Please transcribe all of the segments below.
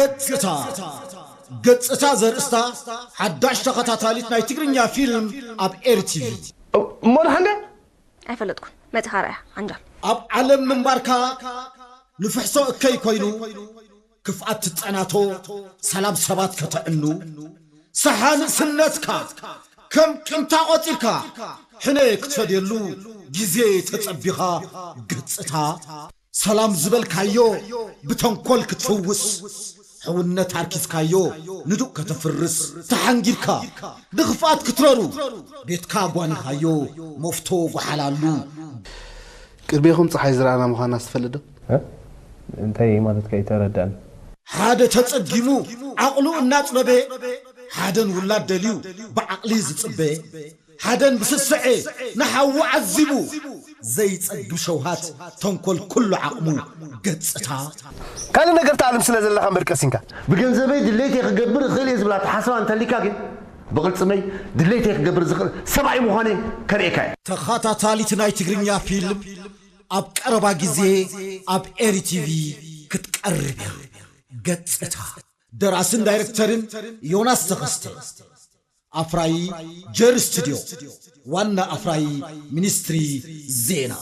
ገጽታ። ገጽታ ዘርእስታ ሓዳሽ ተኸታታሊት ናይ ትግርኛ ፊልም ኣብ ኤሪ ቲቪ። እሞ ደሓን ድያ? ኣይፈለጥኩን። መጺኻ ርኣያ ዓንጃል። ኣብ ዓለም ምንባርካ ንፍሕሶ እከይ ኮይኑ፣ ክፍኣት ትጸናቶ፣ ሰላም ሰባት ከተዕኑ፣ ሰሓ ንእስነትካ ከም ቂምታ ቆጺርካ፣ ሕነ ክትፈድየሉ ግዜ ተጸቢኻ፣ ገጽታ ሰላም ዝበልካዮ ብተንኮል ክትፍውስ፣ ሕውነት ኣርኪስካዮ ንዱቕ ከተፍርስ፣ ተሓንጊድካ ንኽፍኣት ክትረሩ፣ ቤትካ ጓኒኻዮ መፍቶ ጓሓላሉ። ቅድሜኹም ጸሓይ ዝረኣና ምዃና ትፈልጥ ዶ? እንታይ ማለትካ ኣይተረዳእን። ሓደ ተጸጊሙ ዓቕሉ እናጽበበ፣ ሓደን ውላድ ደልዩ ብዓቕሊ ዝጽበ፣ ሓደን ብስስዐ ንሓዉ ዓዚቡ ዘይጸግብ ሸውሃት ተንኮል ኩሉ ዓቕሙ ገጽታ። ካልእ ነገር ትኣልም ስለ ዘለኻ እምበር ቀሲንካ። ብገንዘበይ ድሌተይ ክገብር እኽእል እየ ዝብል ኣተሓሳስባ እንተሊካ ግን ብቕልጽመይ ድሌተይ ክገብር ዝኽእል ሰብኣይ ምዃነይ ከርእየካ እየ። ተኸታታሊት ናይ ትግርኛ ፊልም ኣብ ቀረባ ግዜ ኣብ ኤሪ ቲቪ ክትቀርብ እያ። ገጽታ ደራስን ዳይረክተርን ዮናስ ተኸስተ፣ ኣፍራዪ ጀር ስቱድዮ፣ ዋና ኣፍራዪ ሚኒስትሪ ዜና።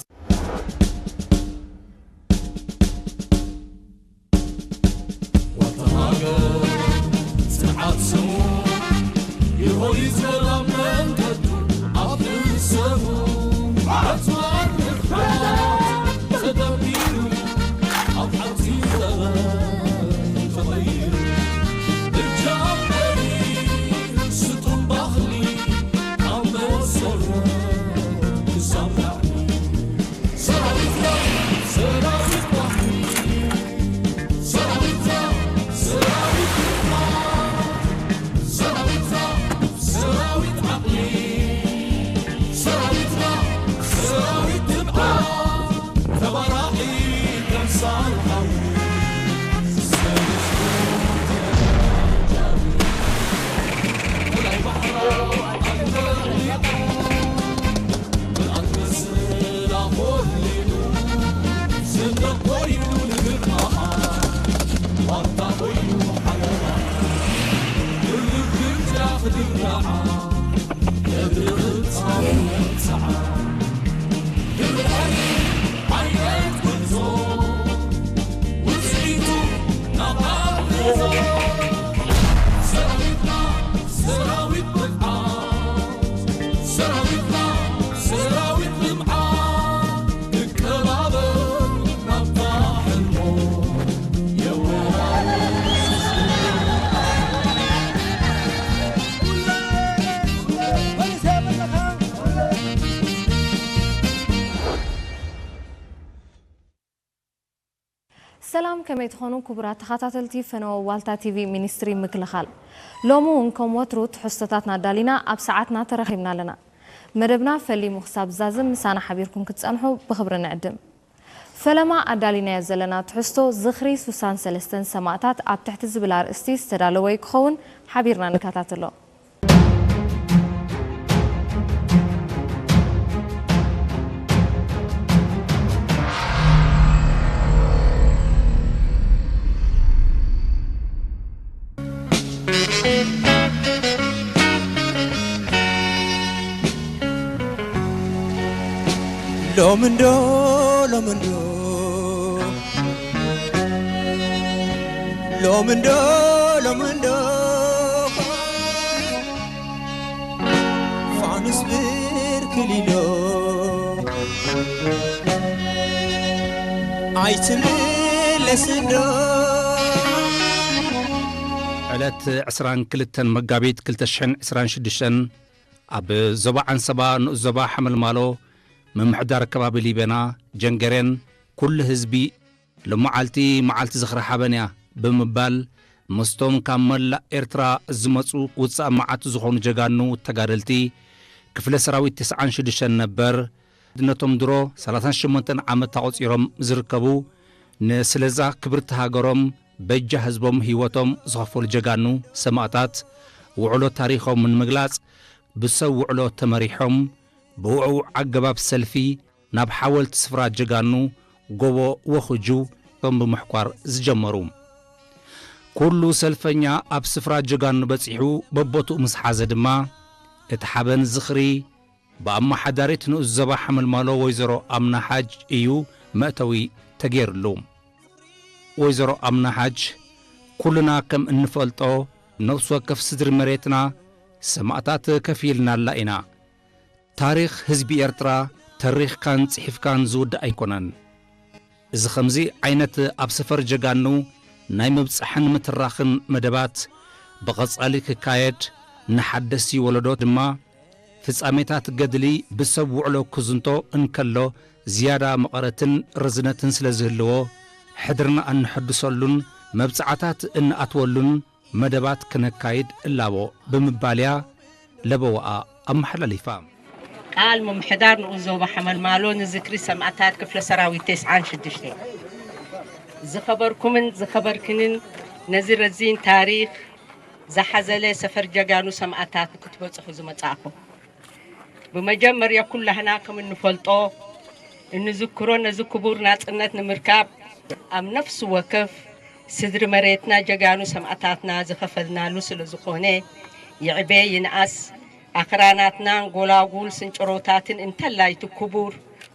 ሰላም፣ ከመይ ትኾኑ ክቡራት ተኸታተልቲ ፈነወ ዋልታ ቲቪ ሚኒስትሪ ምክልኻል? ሎሚ እውን ከም ወትሩ ትሕዝቶታትና ኣዳሊና ኣብ ሰዓትና ተረኺብና ኣለና። መደብና ፈሊሙ ክሳብ ዝዛዝም ምሳና ሓቢርኩም ክትጸንሑ ብኽብሪ ንዕድም። ፈለማ ኣዳሊናዮ ዘለና ትሕዝቶ ዝኽሪ ሱሳን ሰለስተን ሰማእታት ኣብ ትሕቲ ዝብል ኣርእስቲ ዝተዳለወ ክኸውን ሓቢርና ንከታተሎ። ሎምንዶ ሎምንዶ ሎምንዶ ሎምንዶ ፋኑስ ብርክሊሎ ኣይትምለስዶ። ዕለት ዕስራን ክልተን መጋቢት ክልተ ሽሕን ዕስራን ሽዱሽተን ኣብ ዞባ ዓንሰባ ንኡስ ዞባ ሓመልማሎ ምምሕዳር ከባቢ ሊበና ጀንገሬን ኩሉ ህዝቢ ሎመዓልቲ መዓልቲ ዝኽሪ ሓበን እያ ብምባል ምስቶም ካብ መላእ ኤርትራ ዝመጹ ውጻእ መዓት ዝኾኑ ጀጋኑ ተጋደልቲ ክፍለ ሰራዊት ተስዓን ሽዱሽተን ነበር ነቶም ድሮ ሰላሳን ሸሞንተን ዓመት ኣቖጺሮም ዝርከቡ ንስለዛ ክብርቲ ሃገሮም በጃ ህዝቦም ህይወቶም ዝኸፈሉ ጀጋኑ ሰማእታት ውዕሎ ታሪኾም ንምግላጽ ብሰብ ውዕሎ ተመሪሖም ብውዕዉዕ ኣገባብ ሰልፊ ናብ ሓወልቲ ስፍራ ጀጋኑ ጎቦ ወኽጁ እቶም ብምሕኳር ዝጀመሩ። ኩሉ ሰልፈኛ ኣብ ስፍራ ጀጋኑ በጺሑ በቦትኡ ምስ ሓዘ ድማ፣ እቲ ሓበን ዝኽሪ ብኣመሓዳሪት ንኡስ ዞባ ሓመልማሎ ወይዘሮ ኣምና ሓጅ እዩ መእተዊ ተገይሩሉ። ወይዘሮ ኣምና ሓጅ፣ ኩልና ከም እንፈልጦ፣ ነፍሲ ወከፍ ስድሪ መሬትና ሰማእታት ከፊልናላ ኢና። ታሪኽ ህዝቢ ኤርትራ ተሪኽካን ጽሒፍካን ዝውዳእ ኣይኮነን። እዚ ኸምዚ ዓይነት ኣብ ሰፈር ጀጋኑ ናይ ምብጻሕን ምትራኽን መደባት ብቐጻሊ ክካየድ፣ ንሓደስቲ ወለዶ ድማ ፍጻሜታት ገድሊ ብሰብ ውዕሎ ክዝንቶ እንከሎ ዝያዳ መቐረትን ርዝነትን ስለ ዝህልዎ፣ ሕድርና እነሐድሰሉን መብጽዓታት እንኣትወሉን መደባት ክነካይድ እላቦ ብምባል እያ ለበዋኣ ኣመሓላሊፋ። ቃል ምምሕዳር ንኡስ ዞባ ሓመልማሎ ንዝክሪ ሰማእታት ክፍለ ሰራዊት ተስዓን ሽዱሽተ። ዝኸበርኩምን ዝኸበርክንን ነዚ ረዚን ታሪኽ ዝሓዘለ ሰፈር ጀጋኑ ሰማእታት ክትበጽሑ ዝመጻእኩም፣ ብመጀመርያ ኩላህና ከም እንፈልጦ እንዝክሮ ነዚ ክቡር ናጽነት ንምርካብ ኣብ ነፍሲ ወከፍ ስድሪ መሬትና ጀጋኑ ሰማእታትና ዝኸፈልናሉ ስለ ዝኾነ፣ ይዕበ ይንኣስ ኣኽራናትናን ጎላጉል ስንጭሮታትን እንተላይ እቲ ክቡር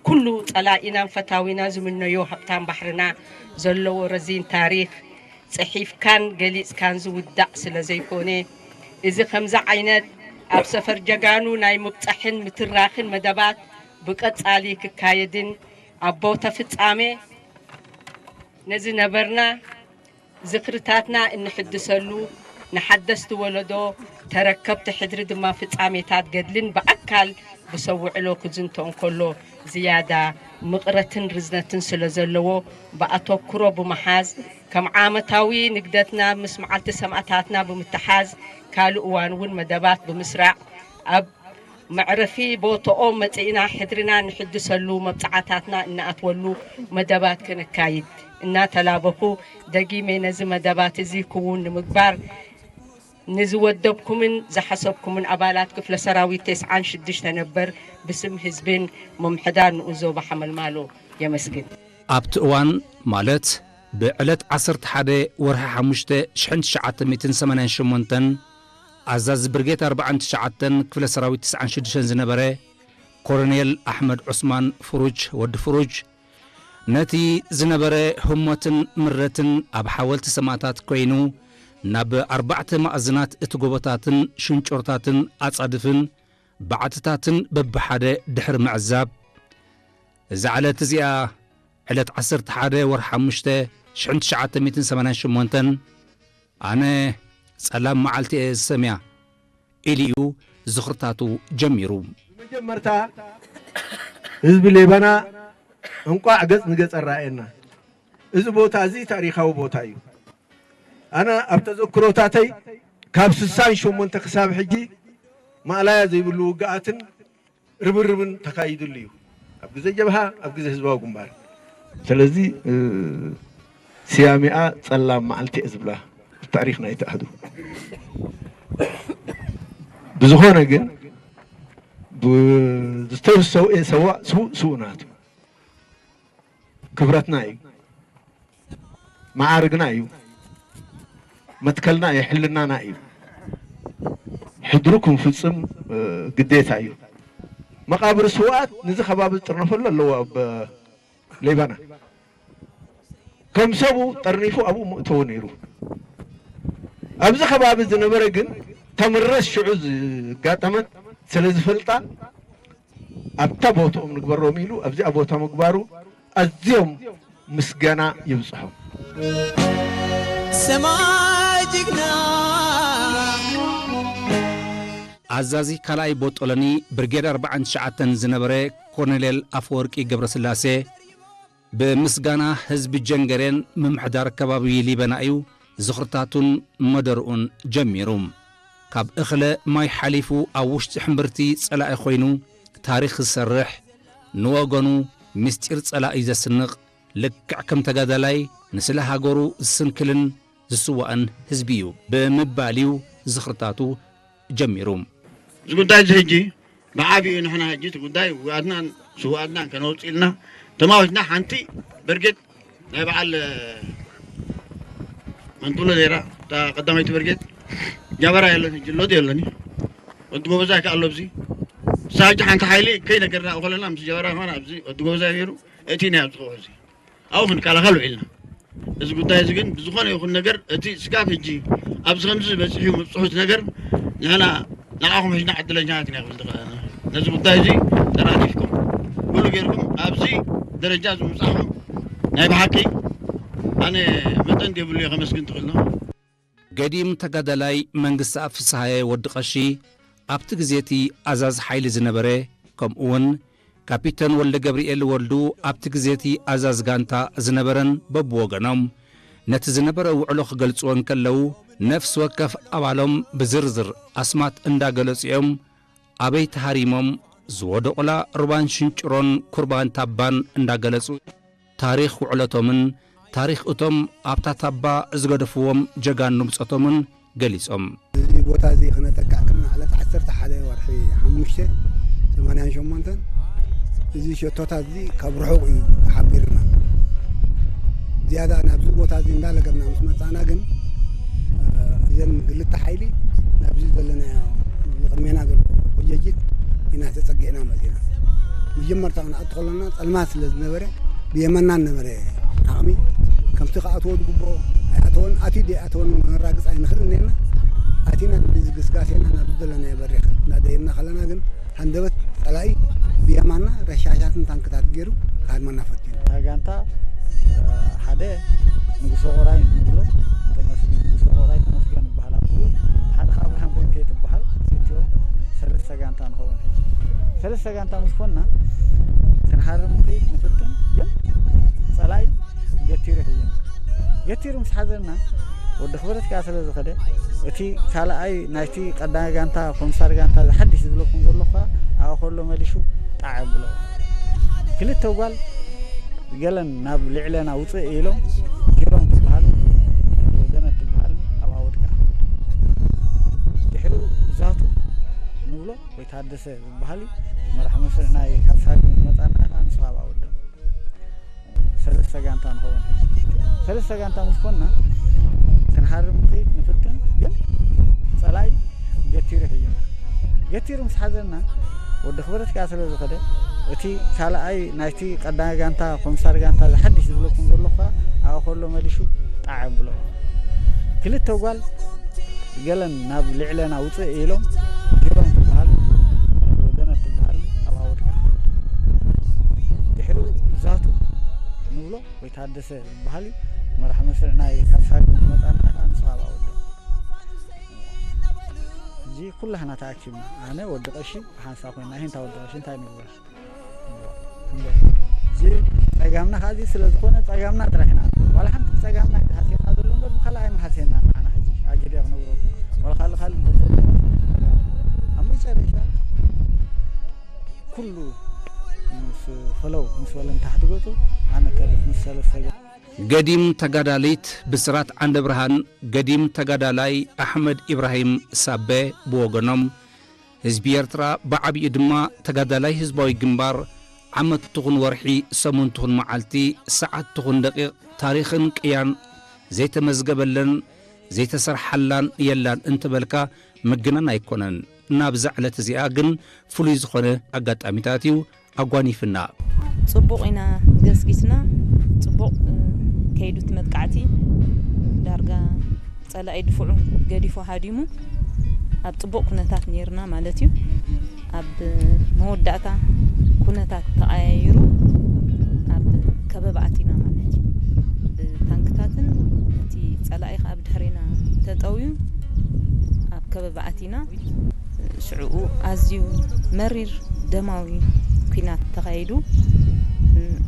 ኩሉ ጸላኢናን ፈታዊና ዝምነዮ ሃብታም ባሕርና ዘለዎ ረዚን ታሪኽ ጽሒፍካን ገሊጽካን ዝውዳእ ስለ ዘይኮነ፣ እዚ ከምዚ ዓይነት ኣብ ሰፈር ጀጋኑ ናይ ምብጻሕን ምትራኽን መደባት ብቀጻሊ ክካየድን ኣብ ቦታ ፍጻሜ ነዚ ነበርና ዝኽርታትና እንሕድሰሉ፣ ንሓደስቲ ወለዶ ተረከብቲ ሕድሪ ድማ ፍጻሜታት ገድልን ብኣካል ብሰብ ውዕሎ ክዝንቶ እንከሎ ዝያዳ ምቕረትን ርዝነትን ስለ ዘለዎ፣ ብኣተኩሮ ብምሓዝ፣ ከም ዓመታዊ ንግደትና ምስ መዓልቲ ሰማእታትና ብምትሓዝ፣ ካልእ እዋን እውን መደባት ብምስራዕ፣ ኣብ መዕረፊ ቦትኦም መጺእና ሕድርና ንሕድሰሉ፣ መብጽዓታትና እንኣትወሉ መደባት ከነካይድ እናተላበኹ፣ ደጊመ ነዚ መደባት እዚ ክውን ንምግባር ንዝወደብኩምን ዝሓሰብኩምን ኣባላት ክፍለ ሰራዊት ተስዓን ሽዱሽተ ነበር ብስም ህዝብን ምምሕዳር ንኡስ ዞባ ሓመልማሎ የመስግን። ኣብቲ እዋን፣ ማለት ብዕለት ዓሰርተ ሓደ ወርሒ ሓሙሽተ ሽሕን ትሽዓተ ሚእትን ሰማንያን ሸሞንተን፣ ኣዛዚ ብርጌድ ኣርባዓን ትሽዓተን ክፍለ ሰራዊት ትስዓን ሽዱሽተን ዝነበረ ኮሎኔል ኣሕመድ ዑስማን ፍሩጅ፣ ወዲ ፍሩጅ፣ ነቲ ዝነበረ ህሞትን ምረትን ኣብ ሓወልቲ ሰማእታት ኮይኑ፣ ናብ ኣርባዕተ ማእዝናት እቲ ጎቦታትን ሽንጮርታትን ኣጻድፍን ባዕትታትን በብሓደ ድሕሪ ምዕዛብ፣ እዛ ዕለት እዚኣ፣ ዕለት ዓሰርተ ሓደ ወርሒ ሓሙሽተ ሽሕን ትሽዓተ ሚእትን ሰማንያን ሸሞንተን፣ ኣነ ጸላም መዓልቲ እየ ዝሰምያ፣ ኢሉ እዩ ዝኽርታቱ ጀሚሩ። ብመጀመርታ ህዝቢ ሌባና እንቋዕ ገጽ ንገጽ ኣረኣየና። እዚ ቦታ እዚ ታሪኻዊ ቦታ እዩ። ኣነ ኣብ ተዘክሮታተይ ካብ ስሳን ሸሞንተ ክሳብ ሕጂ ማእላያ ዘይብሉ ውግኣትን ርብርብን ተኻይድሉ እዩ። ኣብ ግዜ ጀብሃ፣ ኣብ ግዜ ህዝባዊ ግንባር። ስለዚ፣ እ፣ ስያሜኣ ጸላም መዓልቲ እየ ዝብላ፣ ታሪኽ ናይቲ ኣሃዱ። ብዝኾነ ግን፣ ብ-፣ ዝተሰውኤ ሰዋእ ስዉእ ስዉእ ናቱ። ክብረትና እዩ። መዓርግና እዩ። መትከልና እዩ። ሕልናና እዩ። ሕድሩ ክንፍጽም፣ እ፣ ግዴታ እዩ። መቓብር ስውኣት ነዚ ከባቢ ዝጥርነፈሉ ኣለዎ ኣብ ሌባና። ከም ሰቡ ጠርኒፉ ኣብኡ ምእተዎ ነይሩ። ኣብዚ ከባቢ ዝነበረ ግን ተምረስ ሽዑ ዝጋጠመት ስለ ዝፈልጣ ኣብታ ቦትኦም ንግበሮም ኢሉ ኣብዚኣ ቦታ ምግባሩ ኣዝዮም ምስጋና ይብጽሖም። ሰማይ ጅግና። ኣዛዚ ካልኣይ ቦጦሎኒ ብርጌድ ኣርባዓን ትሽዓተን ዝነበረ ኮሎኔል ኣፈወርቂ ገብረስላሴ፣ ብምስጋና ህዝቢ ጀንገሬን ምምሕዳር ከባቢ ሊበና እዩ ዝኽርታቱን መደርኡን ጀሚሩ። ካብ እኽለ ማይ ሓሊፉ ኣብ ውሽጢ ሕምብርቲ ጸላኢ ኮይኑ ታሪኽ ዝሰርሕ፣ ንወገኑ ምስጢር ጸላኢ ዘስንቕ፣ ልክዕ ከም ተጋዳላይ ንስለ ሃገሩ ዝስንክልን ዝስዋእን ህዝቢ እዩ ብምባል እዩ ዝኽርታቱ ጀሚሩ። እዚ ጉዳይ እዚ ሕጂ ብዓቢኡ ንሕና ሕጂ እቲ ጉዳይ ውግኣትናን ስውኣትናን ከነውፅእ ኢልና ተማዊትና ሓንቲ ብርጌድ ናይ በዓል ኣንቱሎ ዜራ እታ ቀዳማይቲ ብርጌድ ጃበራ የለን፣ ሕጂ ሎድ የለን እዩ። ወዲ ጎበዛይ ከኣ ኣሎ ኣብዚ። ሳጅ ሓንቲ ሓይሊ ከይነገርና ከለና ምስ ጀበራ ከማን ኣብዚ ወዲ ጎበዛይ ነይሩ። እቲ ናይ ኣብዚ ከውሒ እዚ ኣብኡ ክንከላኸል ውዒልና። እዚ ጉዳይ እዚ ግን ብዝኾነ ይኹን ነገር እቲ ስጋብ ሕጂ ኣብዚ ከምዚ በፂሑ ምብፅሑት ነገር ንሕና ንዓኹም ሕጅና ዕድለኛታት ኢና ክብል ዝኽእል። ነዚ ጉዳይ እዚ ተራዲፍኩም ኩሉ ጌርኩም ኣብዚ ደረጃ እዚ ምብፃሕኩም ናይ ብሓቂ ኣነ መጠን ዘይብሉ እየ ከመስግን ትኽእል ነው። ገዲም ተጋዳላይ መንግስተኣብ ፍስሃየ ወዲ ቀሺ ኣብቲ ግዜ እቲ ኣዛዚ ሓይሊ ዝነበረ፣ ከምኡውን ካፒተን ወልደገብርኤል ወልዱ ኣብቲ ግዜ እቲ ኣዛዚ ጋንታ ዝነበረን በብወገኖም ነቲ ዝነበረ ውዕሎ ክገልጽዎ እንከለዉ፣ ነፍሲ ወከፍ ኣባሎም ብዝርዝር ኣስማት እንዳገለጹ እዮም ኣበይ ተሃሪሞም ዝወደቑላ ሩባን ሽንጭሮን ኩርባን ታባን እንዳገለጹ ታሪኽ ውዕለቶምን ታሪኽ እቶም ኣብታ ታባ ዝገደፍዎም ጀጋኑ ብጾቶምን ገሊጾም። እዚ ቦታ እዚ ክነጠቅዕ ከለና ዕለት ዓሰርተ ሓደ ወርሒ ሓሙሽተ ሰማንያን ሸሞንተን እዚ ሸቶታት እዚ ካብ ርሑቕ እዩ ተሓቢርና። ዝያዳ ናብዚ ቦታ እዚ እንዳለገብና ምስ መጻና ግን እዘን ክልተ ሓይሊ ናብዚ ዘለናዮ ዝቕድሜና ዘሎ ቁጀጅት ኢና ተጸጊዕና መጺና። መጀመርታ ክንኣቱ ከለና ጸልማት ስለ ዝነበረ ብየማና ነበረ ዓቕሚ ከምቲ ክኣትዎ ዝግብኦ ኣይኣተወን ኣትዩ ደይኣተወን እውን ክነራግፅ ኣይንኽእልን ነርና። ኣቲና እዚ ግስጋሴና ናብ ዝደለናዮ በሪኽ እናደየብና ከለና ግን ሃንደበት ፀላኢ ብየማና ረሻሻትን ታንክታት ገይሩ ክሃድመና ፈትዩ። እታ ጋንታ ሓደ ንጉሶ ቆራይ ንብሎ ተመስገን ንጉሶ ቆራይ ተመስገን ይበሃል ኣቦኡ። ሓደ ከኣ ኣብርሃም ቦንኬ ትበሃል ክልቲኦም ሰለስተ ጋንታ ንኸውን ሕጂ። ሰለስተ ጋንታ ምስ ኮንና ክንሃርም ንኽእል ንፍትን ግን ጸላኢ ገቲሩ ሒዙና። ገቲሩ ምስ ሓዘና ወዲ ክብረት ከኣ ስለ ዝኸደ እቲ ካልኣይ ናይቲ ቀዳማይ ጋንታ ኮምሳር ጋንታ እዚ ሓድሽ ዝብለኩም ዘለኹ ከኣ ኣብኡ ከሎ መሊሹ ጣዕ የብሎ። ክልተ ጓል ገለን ናብ ልዕለና ውፅእ ኢሎም ጊሮም ትበሃል ወገነት ትበሃል ኣብኣ ወድቃ። ድሕሪኡ ዛቱ ንብሎ ወይ ታደሰ ዝበሃል እዩ መራሕ መስርዕ ናይ ካብ ሳግም ዝመፃና ከዓ ንሱ ኣብኣ ወደም ሰለስተ ጋንታ ንኸውን ሕጂ ሰለስተ ጋንታ ምስ ኮንና ክንሃርም ንኽእል ንፍትን ግን ፀላኢ ገቲሩ ሒዙና ገቲሩ ምስ ሓዘና ወዲ ክብረት ከኣ ስለ ዝኸደ እቲ ካልኣይ ናይቲ ቀዳማይ ጋንታ ኮምሳር ጋንታ ዝሓድሽ ዝብለኩም ዘለኹ ከኣ ኣብኡ ከሎ መሊሹ ጣዕ የብሎ ክልተ ጓል ገለን ናብ ልዕለና ውፅእ ኢሎም ጊሮም ትበሃል ወገነት ትበሃል ኣብኣ ወድቃ ድሕሪኡ ዛቱ ንብሎ ወይ ታደሰ ዝበሃል እዩ መራሕ መስርዕ ናይ ካብ ሳግም ዝመፃና ከዓ ንሱ ኣብኣ ወዶ ሕጂ ኩላህና ተኣኪብና ኣነ ወዲ ቀሺ ብሓንሳ ኮይና ይህንታ ወዲ ቀሺ እንታይ ንግበር እዚ ጸጋምና ከዚ ስለ ዝኾነ ጸጋምና ጥራሕ ኢና ዋላ ሓንቲ ጸጋምና ይትሃስየና ዘሎ እምበር ብካልእ ኣይምሃስየና ንዓና ሕጂ ኣጊደ ክነግረኩም ዋላ ካልእ ካልእ እንተዘሎ ኣብ መጨረሻ ኩሉ ምስ ፈለው ምስ በለ ንታሕቲ ገጹ ኣነ ከልእ ምስ ሰለስተ ገ ገዲም ተጋዳሊት ብስራት ዓንደብርሃን ገዲም ተጋዳላይ ኣሕመድ ኢብራሂም ሳበ ብወገኖም ህዝቢ ኤርትራ ብዓቢኡ ድማ ተጋዳላይ ህዝባዊ ግንባር ዓመት ትኹን ወርሒ ሰሙን ትኹን መዓልቲ ሰዓት ትኹን ደቂቕ ታሪኽን ቅያን ዘይተመዝገበለን ዘይተሰርሓላን የላን እንተበልካ ምግናን ኣይኮነን። ናብዛ ዕለት እዚኣ ግን ፍሉይ ዝኾነ ኣጋጣሚታት እዩ ኣጓኒፍና። ጽቡቕ ኢና ገስጊስና፣ ጽቡቕ ከይዱ እቲ መጥቃዕቲ፣ ዳርጋ ጸላኢ ድፍዑ ገዲፉ ሃዲሙ፣ ኣብ ጽቡቕ ኩነታት ኔርና ማለት እዩ። ኣብ መወዳእታ ኩነታት ተቐያይሩ ኣብ ከበባ ኣቲና ማለት እዩ። ብታንክታትን እቲ ጸላኢ ከኣ ብድሕሬና ተጠውዩ ኣብ ከበባ ኣቲና። ሽዕኡ ኣዝዩ መሪር ደማዊ ኲናት ተኻይዱ።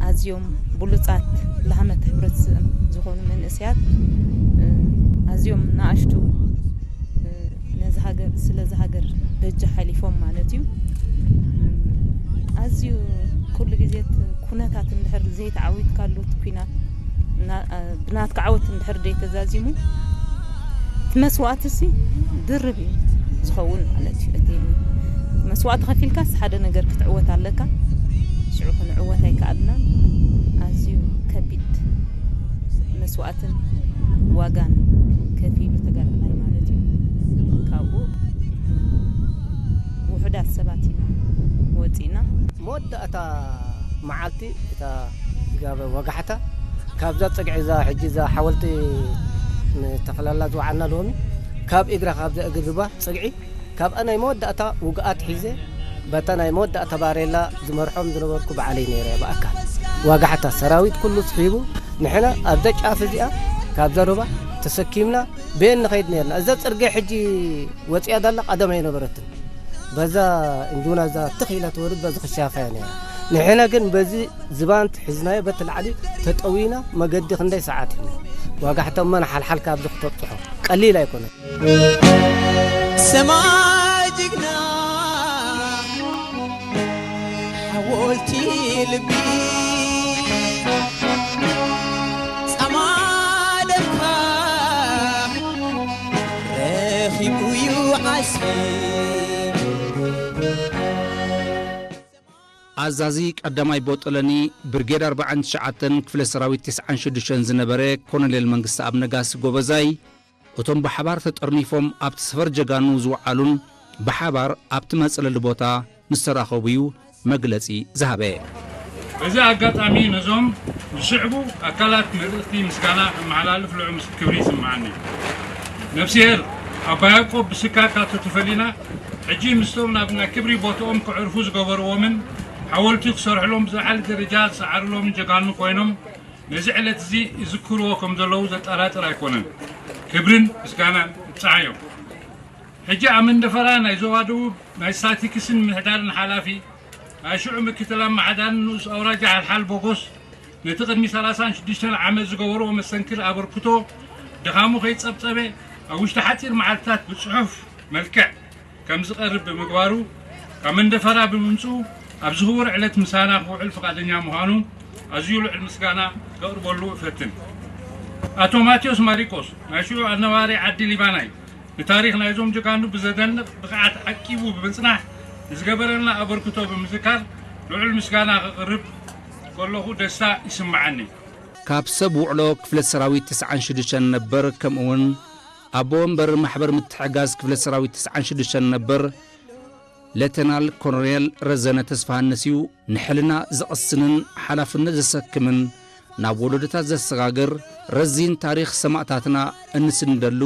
ኣዝዮም ብሉጻት ላህመት ሕብረተሰብ ዝኾኑ መንእሰያት ኣዝዮም ንኣሽቱ ነዚ ሃገር ስለዚ ሃገር በጃ ሓሊፎም ማለት እዩ። ኣዝዩ ኩሉ ግዜ ኩነታት እንድሕር ዘይተዓዊትካሉ እቲ ኲናት ብናትካ ዓወት እንድሕር ዘይተዛዚሙ እቲ መስዋእቲ ሲ ድርብ እዩ ዝኸውን ማለት እዩ። እቲ መስዋእቲ ከፊልካስ ሓደ ነገር ክትዕወት ኣለካ። ሽዑ ክንዕወት ኣይከኣልናን። ኣዝዩ ከቢድ መስዋእትን ዋጋን ከፊሉ ተጋዳላይ ማለት እዩ። ካብኡ ውሑዳት ሰባት ኢና ወፂና። መወዳእታ መዓልቲ እታ ጋበ ወጋሕታ ካብዛ ፅግዒ እዛ ሕጂ እዛ ሓወልቲ ንተኽለላ ዝወዓልና ሎሚ ካብ እግራ ካብዛ እግሪ ርባ ፅግዒ ካብኣ ናይ መወዳእታ ውግኣት ሒዘ በታ ናይ መወዳእታ ባሬላ ዝመርሖም ዝነበርኩ ባዕለይ ነይረ ብኣካል። ዋጋሕታ ሰራዊት ኩሉ ስሒቡ ንሕና ኣብዛ ጫፍ እዚኣ ካብዛ ሩባ ተሰኪምና ብየን ንኸይድ ነርና። እዛ ጽርግያ ሕጂ ወጺኣ ዳላ ቀደም ኣይነበረትን። በዛ እንጁና እዛ ትኽ ኢላ ትወርድ በዚ ክሻፋ እያ ነይራ። ንሕና ግን በዚ ዝባንት ሒዝናዮ በቲ ላዕሊ ተጠዊና መገዲ ክንደይ ሰዓት እዩ። ዋጋሕታ እሞ ንሓልሓል ካብዚ ክተብጽሖ ቀሊል ኣይኮነን። ሰማይ ጅግና ሓወልቲ ልቢ ጻማ ደምካ ረኺቡ እዩ ዓስቢ። ኣዛዚ ቀዳማይ ቦጦለኒ ብርጌድ ኣርባዓን ትሽዓተን ክፍለ ሰራዊት ተስዓን ሽዱሽተን ዝነበረ ኮሎኔል መንግስተኣብ ነጋሲ ጎበዛይ፣ እቶም ብሓባር ተጠርኒፎም ኣብቲ ሰፈር ጀጋኑ ዝወዓሉን ብሓባር ኣብቲ መጽለሊ ቦታ ምስ ተራኸቡ እዩ መግለጺ ዝሃበ። በዚ ኣጋጣሚ ነዞም ዝስዕቡ ኣካላት መልእኽቲ ምስጋና ከመሓላልፍ ልዑል ምስ-፣ ክብሪ ይስምዓኒ። ነፍስሄር ኣባ ያዕቆብ ብስካ ካብቲ ተፈሊና፣ ሕጂ ምስቶም ናብ ናይ ክብሪ ቦትኦም ከዕርፉ ዝገበርዎምን ሓወልቲ ክሰርሕሎም ብዝለዓለ ደረጃ ዝጸዓሩሎምን ጀጋኑ ኮይኖም፣ ነዚ ዕለት እዚ ይዝክርዎ ከም ዘለዉ ዘጠራጥር ኣይኮነን። ክብርን ምስጋናን ይብጽሓዮም። ሕጂ ኣብ መንደፈራ ናይ ዞባ ደቡብ ናይ ስታቲክስን ምምሕዳርን ሓላፊ፣ ናይ ሽዑ ምክትል ኣመሓዳርን ንኡስ ኣውራጃ ሓልሓል ቦጎስ፣ ነቲ ቅድሚ ሰላሳን ሽዱሽተን ዓመት ዝገበርዎ መስተንክር ኣበርክቶ ድኻሙ ከይጸብጸበ፣ ኣብ ውሽጢ ሓጺር መዓልትታት ብጽሑፍ መልክዕ ከም ዝቐርብ ብምግባሩ፣ ካብ መንደፈራ ብምምጽኡ ኣብዚ ክቡር ዕለት ምሳና ክውዕል ፍቓደኛ ምዃኑ ኣዝዩ ልዑል ምስጋና ከቕርበሉ እፈትን። ኣቶ ማቴዎስ ማሪቆስ፣ ናይ ሽዑ ኣነባሪ ዓዲ ሊባናይ፣ ንታሪኽ ናይዞም ጀጋኑ ብዘደንቕ ብቕዓት ዓቂቡ ብምጽናሕ ንዝገበረልና ኣበርክቶ ብምዝካር ልዑል ምስጋና ከቕርብ ከለኹ ደስታ ይስምዓኒ። ካብ ሰብ ውዕሎ ክፍለ ሰራዊት ተስዓን ሽዱሽተን ነበር፣ ከምኡውን ኣቦ ወንበር ማሕበር ምትሕግጋዝ ክፍለ ሰራዊት ተስዓን ሽዱሽተን ነበር ሌተናል ኮሎኔል ረዘነ ተስፋሃንስ እዩ። ንሕልና ዘቐስንን ሓላፍነት ዘሰክምን ናብ ወለዶታት ዘሰጋግር ረዚን ታሪኽ ሰማእታትና እንስንደሉ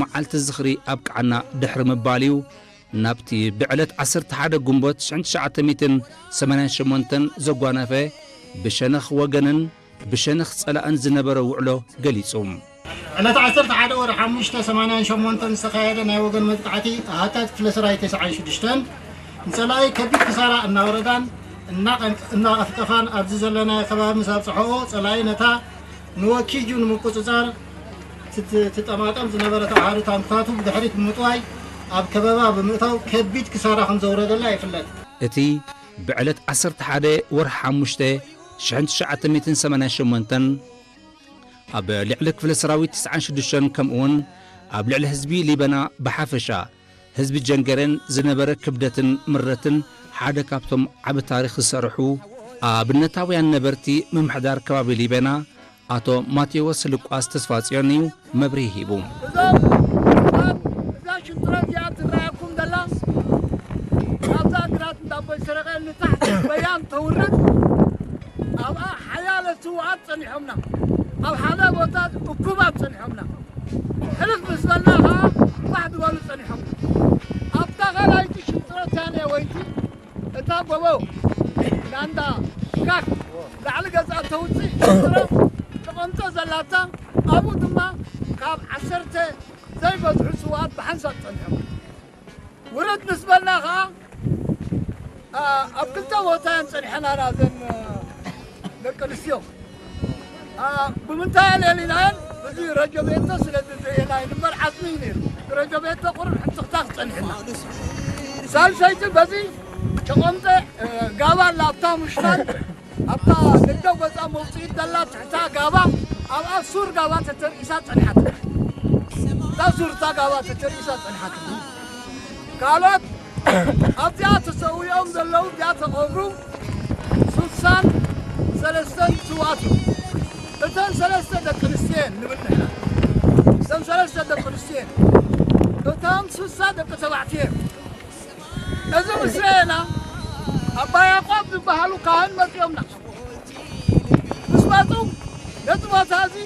መዓልቲ ዝኽሪ ኣብቅዓና ድሕሪ ምባል እዩ ናብቲ ብዕለት ዓሰርተ ሓደ ግንቦት ሽሕን ትሽዓተ ሚእትን ሰማንያን ሸሞንተን ዘጓነፈ ብሸነኽ ወገንን ብሸነኽ ጸላእን ዝነበረ ውዕሎ ገሊጹ። ዕለት ዓሰርተ ሓደ ወርሒ ሓሙሽተ ሰማንያን ሸሞንተን ዝተኻየደ ናይ ወገን መጥቃዕቲ ኣሃታት ክፍለ ሰራዊት ተስዓን ሽዱሽተን ንጸላኢ ከቢድ ክሳራ እናወረዳን እናቐን-፣ እናቐፍቀፋን ኣብዚ ዘለናዮ ከባቢ ምስ ኣብጽሖኦ ጸላኢ ነታ ንወኪጁ ንምቁጽጻር ትት-፣ ትጠማጠም ዝነበረት ኣሃዱ ታንክታቱ ብድሕሪት ብምጥዋይ ኣብ ከበባ ብምእታው ከቢድ ክሳራ ከም ዘውረደላ ይፍለጥ። እቲ ብዕለት ዓሰርተ ሓደ ወርሒ ሓሙሽተ ሽሕን ትሽዓተ ሚእትን ሰማንያን ሸሞንተን ኣብ ልዕሊ ክፍለ ሰራዊት ተስዓን ሽዱሽተን ከምኡውን ኣብ ልዕሊ ህዝቢ ሊበና ብሓፈሻ ህዝቢ ጀንገሬን ዝነበረ ክብደትን ምረትን ሓደ ካብቶም ዓቢ ታሪኽ ዝሰርሑ ኣብነታውያን ነበርቲ ምምሕዳር ከባቢ ሊበና ኣቶ ማቴዎስ ልቋስ ተስፋጽዮን እዩ መብርሂ ሂቡ። እዞም ኣብ እዛ ሽንጥሮ እዚኣ ትረኣየኩም ዘላ፣ ካብዛ ግራት እንዳቦይ ሰረቐ ንታሕቲ በያን ተውርድ፣ ኣብኣ ሓያለ ስውኣት ጸኒሖምና፣ ኣብ ሓደ ቦታ እኩባት ጸኒሖምና። ሕልፍ ምስ በልና ኸዓ ባሕ ዝበሉ ጸኒሖም። ኣብታ ካልኣይቲ ሽንጥሮ ታንያ ወይቲ እታ ጎቦ ናንዳ ጋክ ላዕሊ ገጻ ተውጽእ ሽንጥሮ ተቐምጦ ዘላታ፣ ኣብኡ ድማ ካብ ዓሰርተ ዘይበዝሑ ስውኣት ብሓንሳብ ጸኒሖም። ውርድ ምስ በልና ኸዓ፣ ኣ፣ ኣብ ክልተ ቦታ እየን ጸኒሐናና እዘን፣ እ፣ ደቂ ኣንስትዮ። ኣ፣ ብምንታይ እየን ሌሊናየን? እዚ ረጀቤቶ ስለ ዘየላይን እምበር ዓጽሚ እዩ ነይሩ። ረጀቤቶ ቁሩብ ሕንጽኽታኽ ጸኒሕና። ሳልሰይቲ በዚ ጨቐምጠ፣ እ፣ ጋባ ኣላ ኣብታ ምሽፋን ኣብታ ንግደ ገጻ መውጽኢት ዘላ ትሕታ ጋባ፣ ኣብኣ ሱር ጋባ ተተርኢሳ ጸኒሓት። እታ ሱር እታ ጋባ ተተርኢሳ ጸኒሓት። ካልኦት ኣብዚኣ ተሰዊኦም ዘለዉ፣ እዚኣ ተቐብሩ፣ ሱሳን ሰለስተን ስውኣት እዮም። እተን ሰለስተ ደቂ ኣንስትዮ እየን ንብል ንሕና። እቶም ሰለስተ ደቂ ኣንስትዮ እቶም ስሳ ደቂ ተባዕትዮ እዮም። እዚ ምስ ረኣና ኣባ ያዕቆብ ዝበሃሉ ካህን መጺኦምና። ምስ መጹ ነዚ ቦታ እዚ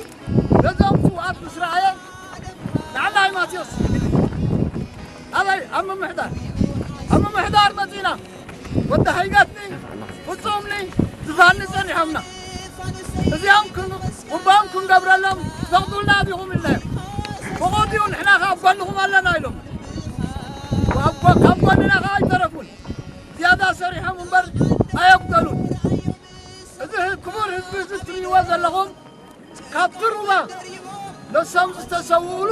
ነዞም ስውኣት ምስ ረኣየ ንዓና ማቴዎስ ኣበይ ኣብ ምምሕዳር ኣብ ምምሕዳር መጺና ወዲ ሃይገትኒ ፍጹምኒ ዝፋኒ ጸኒሖምና። እዚኦም ክን- ቁርባን ክንገብረሎም ትፈቕዱልና ዲኹም ኢልናዮም። ፍቑድ እዩ፣ ንሕና ከኣ ኣብ ጎንኹም ኣለና ኢሎም። ኣብ ጎ- ካብ ጎንና ከኣ ኣይተረፉን። ዝያዳ ሰሪሖም እምበር ኣየጉደሉን። እዚ ክቡር ህዝቢ እዚ እትርእይዎ ዘለኹም ካብቲ ሩባ ነሶም ዝተሰውኡሉ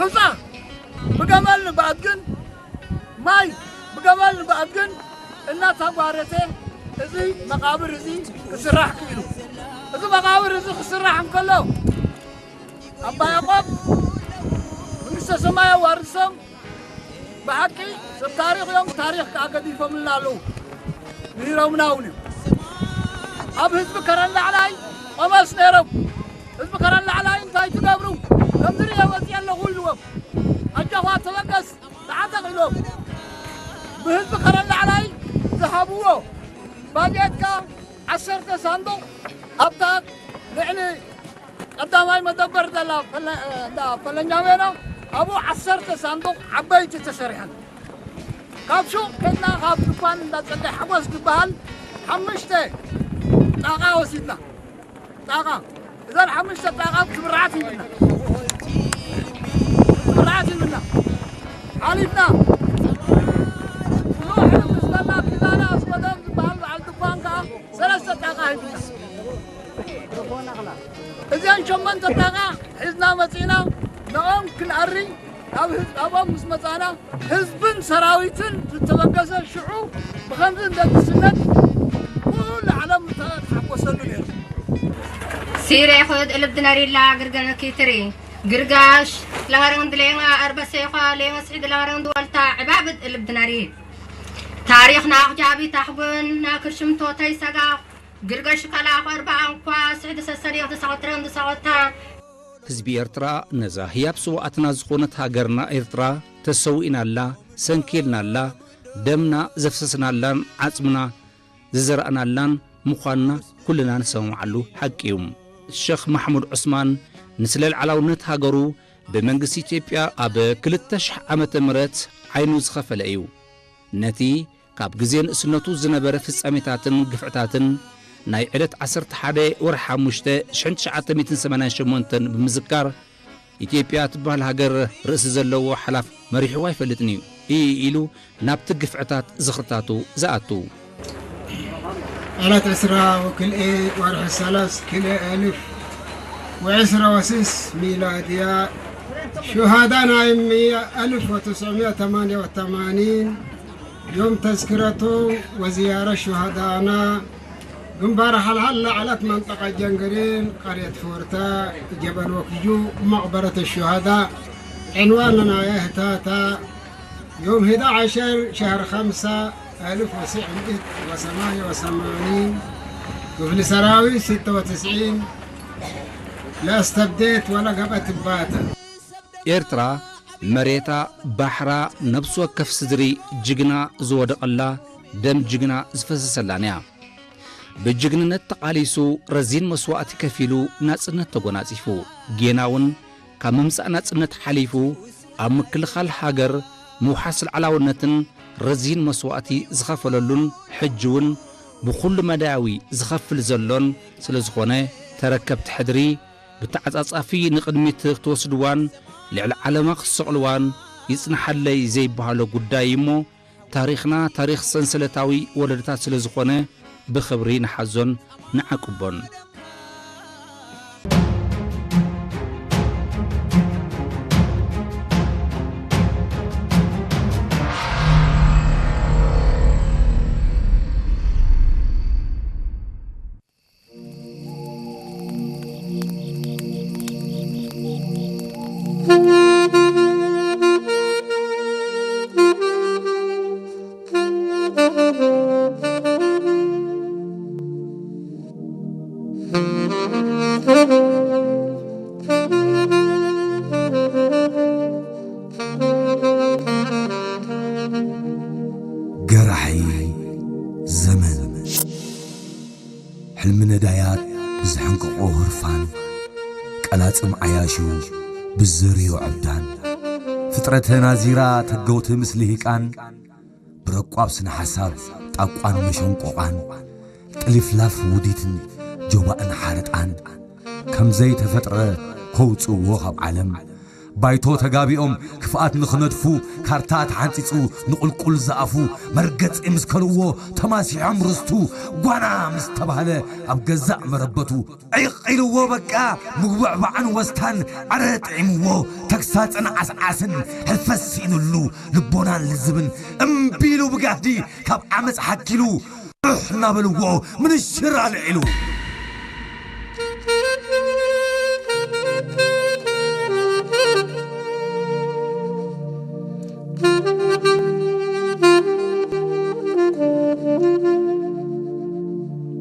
ሑጻ ብገመል ንብኣድግን ማይ ብገመል ንብኣድግን እናተጓረተ እዚ መቓብር እዚ ክስራሕ ክኢሉ። እዚ መቓብር እዚ ክስራሕ እንከሎ ኣባ ያዕቆብ መንግስተ ሰማይ ኣዋርሶም ብሓቂ ሰብ ታሪኽ እዮም። ታሪኽ ከኣ ገዲፎምልና ኣለዉ። ምሂሮምና እውን እዮም። ኣብ ህዝቢ ከረን ላዕላይ ቆመስ ነይሮም። ህዝቢ ከረን ላዕላይ እንታይ ትገብሩ? ከምዚ ርየ ወፂአ ኣለኹ ኢልዎም። ኣጆኻ ተበገስ ተዓጠቕ ኢሎም። ብህዝቢ ከረን ላዕላይ ዝሃብዎ ባጀት ከኣ ዓሰርተ ሳንዱቕ ኣብታ ልዕሊ ቀዳማይ መደበር ዘላ ፈለ- እንዳ ፈለኛ ሜዳ ኣብኡ ዓሰርተ ሳንዱቕ ዓበይቲ ተሰሪሐን። ካብ ሹቕ ከድና ካብ ድኳን እንዳ ጸጋይ ሓጎስ ዝበሃል ሓሙሽተ ጣቓ ወሲድና። ጣቓ እዘን ሓሙሽተ ጣቓ ክትብርዓት ይብልና ክትብርዓት ይብልና ሓሊፍና ብዙሕ ምስ በላ ኪዳነ ኣስመዶም ዝበሃል በዓል ድኳን ከኣ ሰለስተ ጣቓ ሂብና። እዚኣን ሸሞንተ ጣቓ ሒዝና መጺእና ንኦም ክንኣሪ ናብ ህዝ- ኣብኦም ምስ መጻና ህዝብን ሰራዊትን ዝተበገሰ ሽዑ ብኸምዚ እንደግስነት ኩሉ ዓለም ዝተሓጎሰሉ ነይሩ። ሲሬ ኹድ እልብ ድነሪላ ግርገነ ኪትሪ ግርጋሽ ለኸረን ድሌማ ኣርበሴ ኳ ሌመ ስዒድ ለኸረን ድወልታ ዕባብድ እልብ ድነሪ ታሪኽና ኣኽጃቢ ታኽብን ናክርሽምቶ ተይሰጋ ግርገሽ ከላ ኸርባ ኣንኳ ስዕድ ሰሰሪ ተሰኸትረን ድሰኸታ ህዝቢ ኤርትራ ነዛ ህያብ ስውኣትና ዝኾነት ሃገርና ኤርትራ ተሰዊእናላ፣ ሰንኪልናላ፣ ደምና ዘፍሰስናላን ዓጽምና ዝዘራእናላን ምዃንና ኩልና ንሰማምዓሉ ሓቂ እዩ። ሸኽ ማሕሙድ ዑስማን ንስለ ልዓላውነት ሃገሩ ብመንግስቲ ኢትዮጵያ ኣብ ክልተ ሽሕ ዓመተ ምህረት ዓይኑ ዝኸፈለ እዩ። ነቲ ካብ ግዜ ንእስነቱ ዝነበረ ፍጻሜታትን ግፍዕታትን ናይ ዕለት ዓሰርተ ሓደ ወርሒ ሓሙሽተ ሽሕን ትሽዓተ ሚእትን ሰማንያን ሸሞንተን ብምዝካር፣ ኢትዮጵያ ትበሃል ሃገር ርእሲ ዘለዎ ሓላፍ መሪሕዋ ኣይፈልጥን እዩ ኢሉ ናብቲ ግፍዕታት ዝኽርታቱ ዝኣቱ። ዕለት ዕስራ ወክልኤ ወርሒ ሰለስ ክልኤ ኣልፍ ወዕስራ ወስስ ሚላድያ ሹሃዳ ናይ ሚያ ኣልፍ ወትስዕሚያ ተማንያ ወተማኒን ዮም ተዝክረቱ ወዝያረ ሹሃዳና ግንባር ሓልሓል ለዓለት መንጠቐ ጀንግሪን ቀርየት ፎርታ ጀበል ወክዩ መቕበረት ሹሃዳ ዕንዋን ናይ እህታታ ዮም ህዳ ዓሸር ሸህር ኸምሳ ኣልፍ ወስዕ ሚእት ወሰማንያ ወሰማኒን ክፍሊ ሰራዊት ስተ ወትስዒን ለእስተብዴት ወለገበት ባተ። ኤርትራ መሬታ፣ ባሕራ፣ ነብሲ ወከፍ ስድሪ ጅግና ዝወደቐላ፣ ደም ጅግና ዝፈሰሰላን እያ። ብጅግንነት ተቓሊሱ ረዚን መስዋእቲ ከፊሉ ናጽነት ተጎናጺፉ። ጌና እውን ካብ ምምጻእ ናጽነት ሓሊፉ ኣብ ምክልኻል ሃገር ምውሓስ ልዓላውነትን ረዚን መስዋእቲ ዝኸፈለሉን ሕጂ እውን ብኹሉ መዳያዊ ዝኸፍል ዘሎን ስለ ዝኾነ ተረከብቲ ሕድሪ ብተዓጻጻፊ ንቕድሚት ክትወስድዋን ልዕሊ ዓለማ ክትሰቕልዋን ይጽንሓለይ ዘይበሃሎ ጉዳይ እዩ እሞ ታሪኽና ታሪኽ ሰንሰለታዊ ወለዶታት ስለ ዝኾነ ብኽብሪ ንሓዞን ንዓቅቦን። ጽም ዓያሹ ብዘርዮ ዕብዳን ፍጥረተ ናዚራ ተገውቲ ምስ ልሂቃን ብረቋብ ስነ ሓሳብ ጣቋን መሸንቆቓን ጥልፍላፍ ውዲትን ጆባእን ሓረጣን ከም ዘይተፈጥረ ከውጽእዎ ካብ ዓለም ባይቶ ተጋቢኦም ክፍኣት ንኽነድፉ ካርታ ተሓንጺጹ ንቑልቁል ዝኣፉ መርገጺ ምስ ከልእዎ ተማሲሖም ርስቱ ጓና ምስ ተባህለ ኣብ ገዛእ መረበቱ ዒቕ ኢልዎ በቃ ምጉብዕባዕን ወስታን ኣረ ጥዒምዎ ተግሳጽን ዓስዓስን ሕልፈት ስኢኑሉ ልቦናን ልዝብን እምቢ ኢሉ ብጋህዲ ካብ ዓመጽ ሓኪሉ ርሕ እናበልዎ ምንሽር ኣልዒሉ።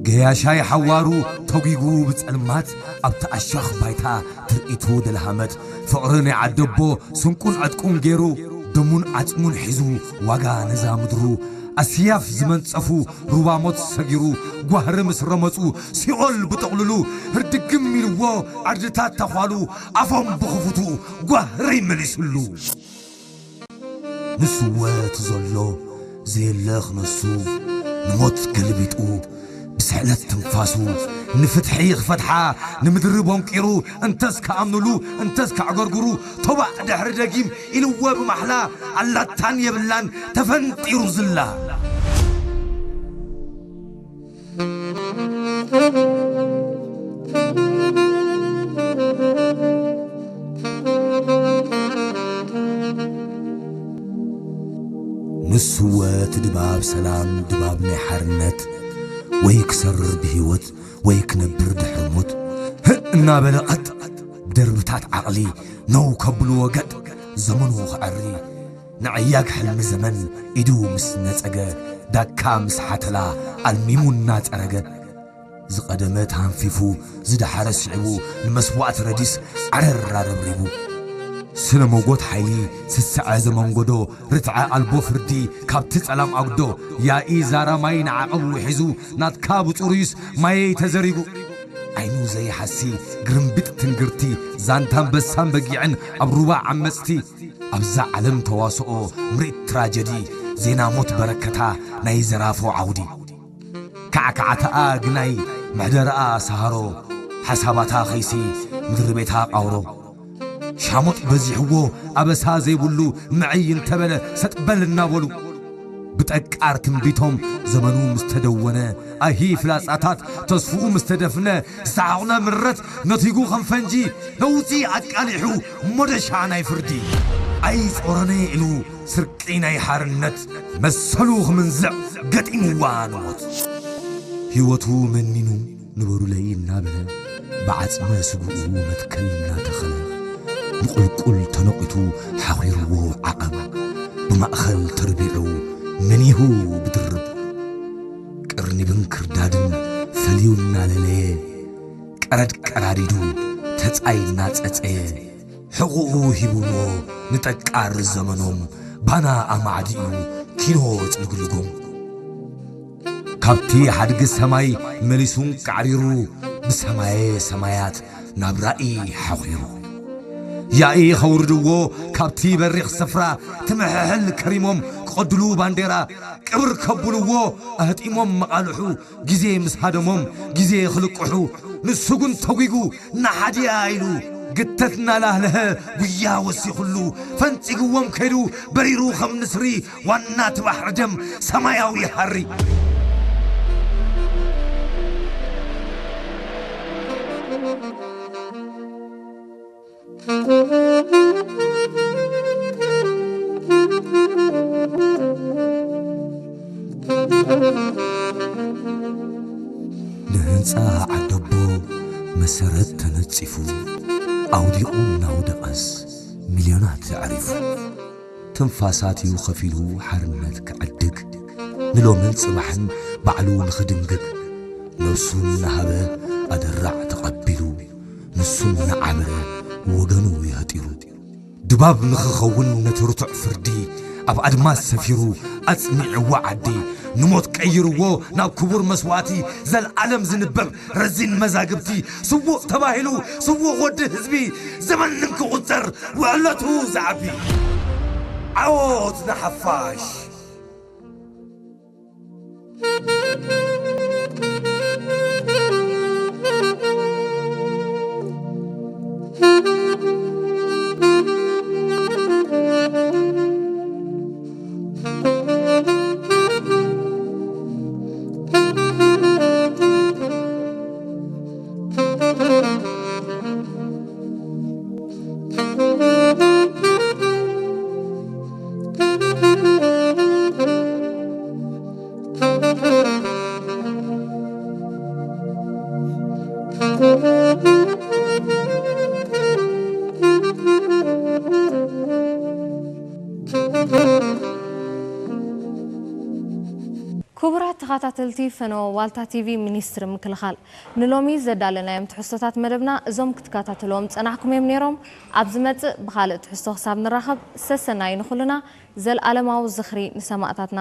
ገያሻይ ሓዋሩ ተጒጉ ብጸልማት ኣብቲ ኣሻኽ ባይታ ትርኢቱ ደልሃመት ፍቕሪ ናይ ዓደቦ ስንቁን ዕጥቁን ገይሩ ደሙን ዓጽሙን ሒዙ ዋጋ ነዛ ምድሩ ኣስያፍ ዝመንጸፉ ሩባ ሞት ሰጊሩ ጓህሪ ምስ ረመጹ ሲኦል ብጥቕልሉ ህርድግም ኢልዎ ዓድታት ተዃሉ ኣፎም ብኽፉቱ ጓህሪ መሊሱሉ። ንሱ ወ እቲ ዘሎ ዘየለ ክነሱ ንሞት ገልቢጡ ብስሕለት ትንፋሱ ንፍትሒ ክፈትሓ ንምድሪ ቦንቂሩ እንተስ ክኣምኑሉ እንተስ ከዕገርግሩ ቶባእ ድሕሪ ደጊም ኢልዎ ብማሕላ ኣላታን የብላን ተፈንጢሩ ዝላ። ንሱ ወ እቲ ድባብ ሰላም ድባብ ናይ ሓርነት ወይ ክሰርር ብህይወት ወይ ክነብር ድሕሪ ሞት ህእ እናበለ ቐጥ ብደርብታት ዓቕሊ ነው ከብልዎ ገጥ ዘመኑ ክዐሪ ንዕያግ ሕልሚ ዘመን ኢዱ ምስ ነጸገ ዳካ ምስ ሓተላ ኣልሚሙ እናጸረገ ዝቐደመ ተሃንፊፉ ዝደሓረ ስዒቡ ንመስዋእቲ ረዲስ ዓረር ኣረብሪቡ ስነ ሞጎት ሓይሊ ስስዐ ዘመንጎዶ ርትዐ ኣልቦ ፍርዲ ካብቲ ጸላም ኣጉዶ ያኢ ዛራ ማይ ንዓቐብ ውሒዙ ናትካ ብጽሩይስ ማየይ ተዘሪጉ ዓይኑ ዘይሓሲ ግርምቢጥ ትንግርቲ ዛንታ ኣንበሳን በጊዕን ኣብ ሩባ ዓመጽቲ ኣብዛ ዓለም ተዋስኦ ምርኢት ትራጀዲ ዜና ሞት በረከታ ናይ ዘራፎ ዓውዲ ካዕካዕታኣ ግናይ ምሕደረኣ ሰሃሮ ሓሳባታ ኸይሲ ምድሪ ቤታ ቃውሮ ሻሙጥ በዚሕዎ ኣበሳ ዘይብሉ ምዕይ እንተበለ ሰጥበል እናበሉ ብጠቃር ትንቢቶም ዘመኑ ምስ ተደወነ ኣሂ ፍላጻታት ተስፍኡ ምስ ተደፍነ ዝሰሓቑነ ምረት ነቲጉ ከም ፈንጂ ነውጺ ኣቃሊሑ ሞደሻ ናይ ፍርዲ ኣይጾረነ ኢሉ ስርቂ ናይ ሓርነት መሰሉ ክምንዝዕ ገጢምዋ ንሞት ህይወቱ መኒኑ ንበሩለይ እናበለ ብዓጽመ ስግኡ መትከል እናተኸለ ንቑልቁል ተነቒቱ ሓኺርዎ ዓቐብ ብማእኸል ተርቢዑ መኒሁ ብድርብ ቅርኒብን ክርዳድን ፈልዩ እናለለየ ቀረድ ቀራዲዱ ተጻይ እናጸጸየ ሕቑኡ ሂብዎ ንጠቃር ዘመኖም ባና ኣማዕዲኡ ኪኖ ጽልግልጎም ካብቲ ሓድጊ ሰማይ መሊሱን ቃዕሪሩ ብሰማየ ሰማያት ናብ ራእይ ሓኺሩ ያኢ ኸውርድዎ ካብቲ በሪኽ ስፍራ ትምሕሕል ከሪሞም ክቐድሉ ባንዴራ ቅብር ከብልዎ ኣህጢሞም መቓልሑ ግዜ ምስ ሃደሞም ግዜ ክልቅሑ ንሱ ግን ተጒጉ ንሓድያ ኢሉ ግተት እናላህለሀ ጉያ ወሲኹሉ ፈንጺግዎም ከይዱ በሪሩ ከም ንስሪ ዋና እቲ ባሕሪ ደም ሰማያዊ ሃሪ ንህንጻ ዓደቦ መሰረት ተነጺፉ ኣውዲቑ እናውደቐስ ሚልዮናት ኣዕሪፉ ትንፋሳት እዩ ኸፊሉ ሓርነት ክዕድግ ንሎምን ጽባሕን ባዕሉ ንኽድንግግ ነብሱ እናሃበ ኣደራዕ ተቐቢሉ ንሱ እናዓበረ ወገኑ የህጢሩ ድባብ ንኽኸውን ነቲ ርቱዕ ፍርዲ ኣብ ኣድማስ ሰፊሩ ኣጽኒዕዋ ዓዲ ንሞት ቀይርዎ ናብ ክቡር መስዋእቲ፣ ዘልዓለም ዝንበብ ረዚን መዛግብቲ። ስዉእ ተባሂሉ ስዉእ ወዲ ህዝቢ፣ ዘመን እንክቑጸር ውዕለቱ ዝዓቢ። ዓወት ንሓፋሽ! ክቡራት ተኸታተልቲ ፈነወ ዋልታ ቲቪ፣ ሚኒስትሪ ምክልኻል፣ ንሎሚ ዘዳለናዮም ትሕዝቶታት መደብና እዞም ክትከታተልዎም ጸናሕኩም እዮም ነይሮም። ኣብ ዝመጽእ ብኻልእ ትሕዝቶ ክሳብ ንራኸብ፣ ሰሰናዩ ንኹልና፣ ዘልኣለማዊ ዝኽሪ ንሰማእታትና።